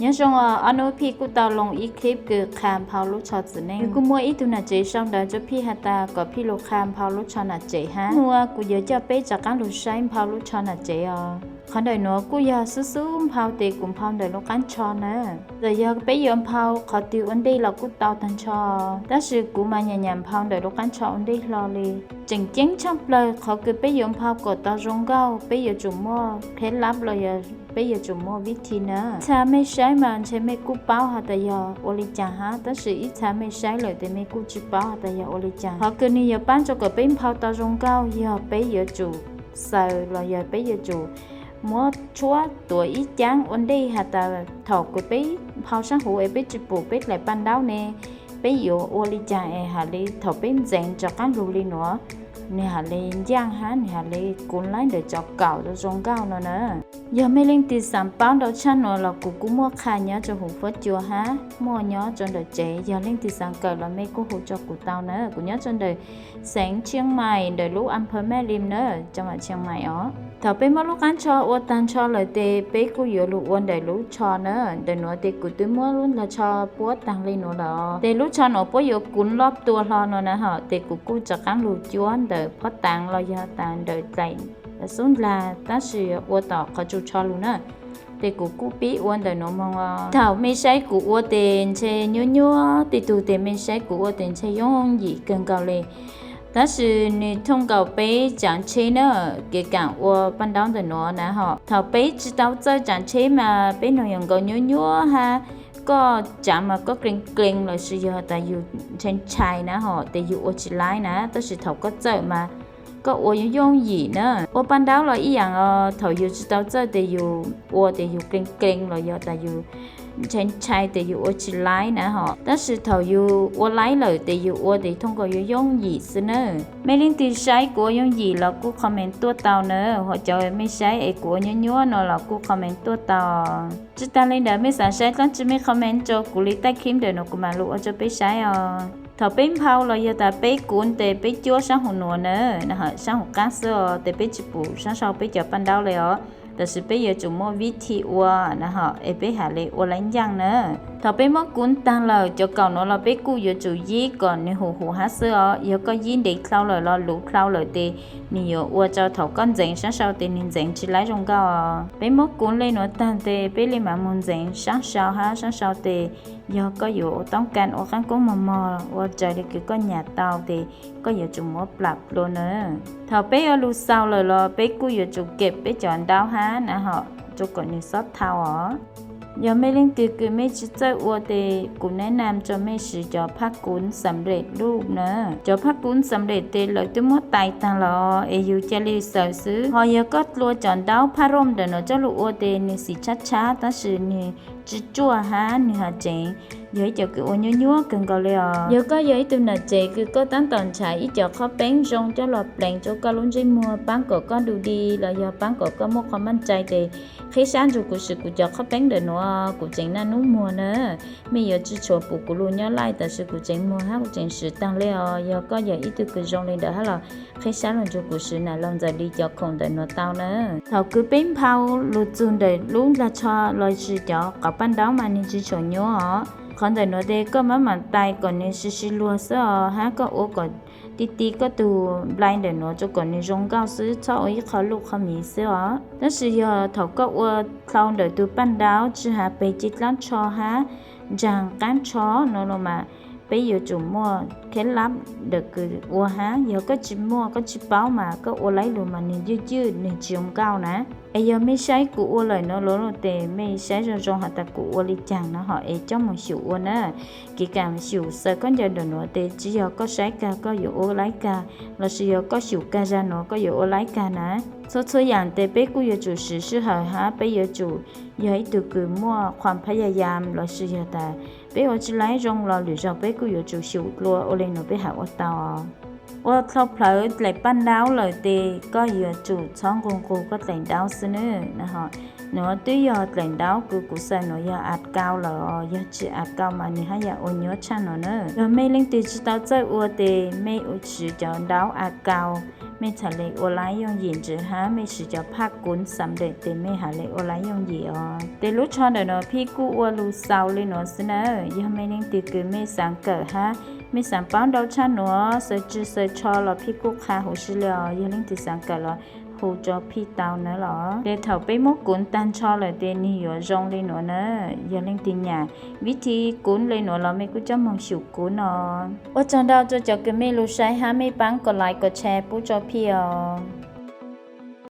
Nyob zoo os, ob hnub Phij kuj tau loo ib clip kws qha nphau lub tsho txiv neej. Kuj muaj ib tug nam tsev sau ntawv rua Phij has tas kom Phij lug qha nphau lub tsho nam tsev hab. Hnub no kuv yuav coj peb rov qaab lug saib nphau lub tsho nam tsev os. Qhov ntawm nuav kuj yog xub xub nphau tes kuv nphau ntawm lub qaab nrho na. Txawm yog peb yuav nphau qhov twg ua ntej los kuj tau taag nrho, tab sis kuv mas nyam nyam nphau ntawm lub qaab nrho ua ntej hlo li. Tseem ceeb tshaaj plawg qhov kws peb yuav nphau kom tau zoo nkauj, peb yuav tsum muaj khev lab los yog peb yuav tsum muaj vib thi na. Ib txha mej saib mas ntshe mej kuj paub has tas yog ua li caag hab, tab sis ib txha mej saib lawm tes mej kuj tsi paub has tas yog ua li caag. Qhov kws nwg yuav paab rua kom peb nphau tau zoo nkauj yog peb yuav tsum xaws los yog peb yuav tsum muab tshuab tuav ib caab ua ntej has tas thaum kws peb nphau saab huv es peb tsi pum peb dlaim paj ntaub ne, peb yuav ua li caag es has li thaum peb ntxeev rov qaab lug li nuav, nwg has li ncaaj hab nwg has li kuv laib ntawm cov kaum zoo zoo nkauj no na. Yog mej leej twg xaav paub ntau tshaj nuav los kuv kuj muaj qha nyob rua huv fuab cua hab muaj nyob rua ntawm tsev, yog leej twg xaav kawm los mej kuj hu rua kuv tau na. Kuv nyob rua ntawm xeev Tsheej Maim ntawm lub a phawv Mej Lim na, cov mam Tsheej Maim os. Thaum peb muab lub qaab nrho ua taag nrho lawm tes peb kuj yuav lug ua ntawm lub tsho na. Ntawm nuav tes kuv twb muab lub nplog tsho puab taag li nuav lawm os. Tes lub tsho nuav puab yuav kuv loj tua hlo no na hom, tes kuv kuj rov qaab lug cuab ntawm phob taav los yog tas ntawm dlaim xub ndlag, tab sis ua tom qhov tsum tsho lug na. Tes kuv kuj pib ua ntawm nuav moog os. Thaum mej saib kuv ua tes ntshe nyuab nyuab tej tug, tes mej saib kuv ua tes ntshe yooj yim kawg nkaus li. Tab sis nwg thooj nkaus peb tsaav tsheb na, kev kaam ua paj ntaub ntawm nuav na hom. Thaum peb tsi tau txawj tsaav tsheb mas peb noog yuav nkaus nyuab nyuab hab, koj tsaav mas koj klee klee los sis yog tas yug ntshai ntshai na hom, tes yug ua tsi laib na. Tab sis thaum koj txawj mas koj ua yooj yooj yim na. Ua paj ntaub los ib yaam os, thaum yug tsi tau txawj tes yug ua tes yug klee klee los yog tas yug ntshai ntshai tes yug ua tsi laib na hom. Tab sis thaum yug ua laib lawm tes yug ua tes thooj nkaus yooj yooj yim xwb na. Mej leej twg saib kuv ua yooj yim los kuj comment tuaj tau na, hos cov mej saib es kuv ua nyuab nyuab no los kuj comment tuaj tau. Tsi taag le ntawd mej xaav saib dlaab tsi mej comment rua kuv li, taij clip ntawm nuav kuv mam lug ua rua peb saib os. Thaum peb nphau los yog tas peb kuv tes peb cuab saab huv nuav na, saab huv qaab xwb os, tes peb tsi pum saab sau peb cov paj ntaub le os. Tab sis peb yuav tsum muaj vib thi ua na hom, es peb has le ua laib ncaaj na. Thaum peb muab kuv taag lawm cov kaum nuav los peb kuj yuav tsum yib kom nwg huv huv hab xwb os. Yog koj yib ntev dlhau lawm los luv dlhau lawm tes nwg yuav ua rua thaum koj ntxeev saab sau tes nwg ntxeev tsi laib zoo nkauj os. Peb muab kuv le nuav taag tes peb le maam moog ntxeev saab sau hab, saab sau tes yog koj yuav ua toob kas ua qaab koob mog mog ua raws le kws koj nyam tau tes koj yuav tsum muab plam plua na. Thaum peb ua lug xaus lawm los peb kuj yuav tsum kem peb cov ntaub hab na hom, rua kom nwg xob thau os. Yog mej leej twg kws mej tsi txawj ua tes kuv neb nam rua mej siv cov phaj kuv xam lem luj na. Cov phaj kuv xam lem tes lawv twb muab tais taag los es yug ca le xaws xwb. Hos yog koj dlua cov ntaub phaj rooj ntawm nuav coj lug ua tes nwg xim tshab tshab tab sis nwg tsi tsuaj hab nwg has tseev yog ib cov kws ua nyuab nyuab kawg nkaus le os. Yog koj yog ib tug nam tsev kws koj taab tom nrhav ib cov qhob peeb zoo coj los pleev rua koj lub ntsej muag paab kom koj du di los yog paab kom koj muaj qhov maj cai tes qheb sab nrug kuv swm kuv cov qhob peeb ntawm nuav, kuv tseem naj nub muag na. Mej yuav tsi tshuav pum kuv lug nyob laij tab sis kuv tseem muag hab kuv tseem swm taag le os. Yog koj yog ib tug kws zoo le ntawd hab los qheb sab lug nrug kuv swm nam laug Ntxawm Lis cov khoom ntawm nuav tau na. Thaum kws peb nphau lug txug ntawm lub nplag tsho los sis cov qauv paj ntaub mas nwg tsi tshua nyuab os. Qhov ntawm nuav tes koj maj mam tais kom nwg si si luag xwb os, hab koj ua kom ti ti koj tug nplai ntawm nuav rua kom nwg zoo nkauj xwb, txhob ua ib qho luj qho miv xwb os. Tab sis yog thaum koj ua dlhau ntawm tug paj ntaub tsi has peg ci dlaab tsho hab ntsaag qaab tsho no los mas peb yuav tsum muaj khev lab ntawm kws ua hab. Yog koj tsi muaj koj tsi paub mas koj ua laib lug mas nwg ywj ywj nwg tsi zoo nkauj na. Es yog mej saib kuv ua lawm nuav los tes mej saib zoo zoo has tas kuv ua li caag no hom es coj moog xyum ua na. Kev kaam xyum xaws khaub ncaws ntawm nuav tes tsi yog koj saib kag koj yuav ua laib kag, los sis yog koj xyum kag zag nuav koj yuav ua laib kag na. Txhua txhua yaam tes peb kuj yuav tsum siv sij hawm hab peb yuav tsum yog ib tug kws muaj qhuam phab ya yaam los sis yog tas peb ua tsi laib zoo los lwm zaug peb kuj yuav tsum xyum dlua ua le nuav peb has ua tau. Ua dlhau plawv dlaim paj ntaub lawm tes koj yuav tsum txhob nqug nqug koj dlaim ntaub xwb nawb. Nuav twb yog dlaim ntaub kws kuv xaws nuav yog as kau lawm os, yog tsi as kau mas nwg hab yam ua nyuab tshaj nuav na. Yog mej leej twg tsi tau txawj ua tes mej ua siv cov ntaub as kau Mej txhaj le ua laiv yooj yim ntsis hab mej siv cov phaj kuv xam ntawm tes mej has le ua laiv yooj yim os. Tes lub tsho ntawm nuav phij kuj ua lug xaus le nuav xwb na. Yog mej leej twg kws mej xaav kawm hab mej xaav paub ntau tshaj nuav xaws tsw xaws tsho los phij kuj qha huv si le os. Yog leej twg xaav kawm los hu rua phij tau na los. Tes thaum peb muab kuv taag nrho lawm tes nwg yuav zoo le nuav na. Yog leej twg nyam vib thi kuv le nuav los mej kuj coj moog xyum kuv no. Ua tsaug ntau rua cov kws mej lug saib hab mej paab kom like kom share pub rua phij os.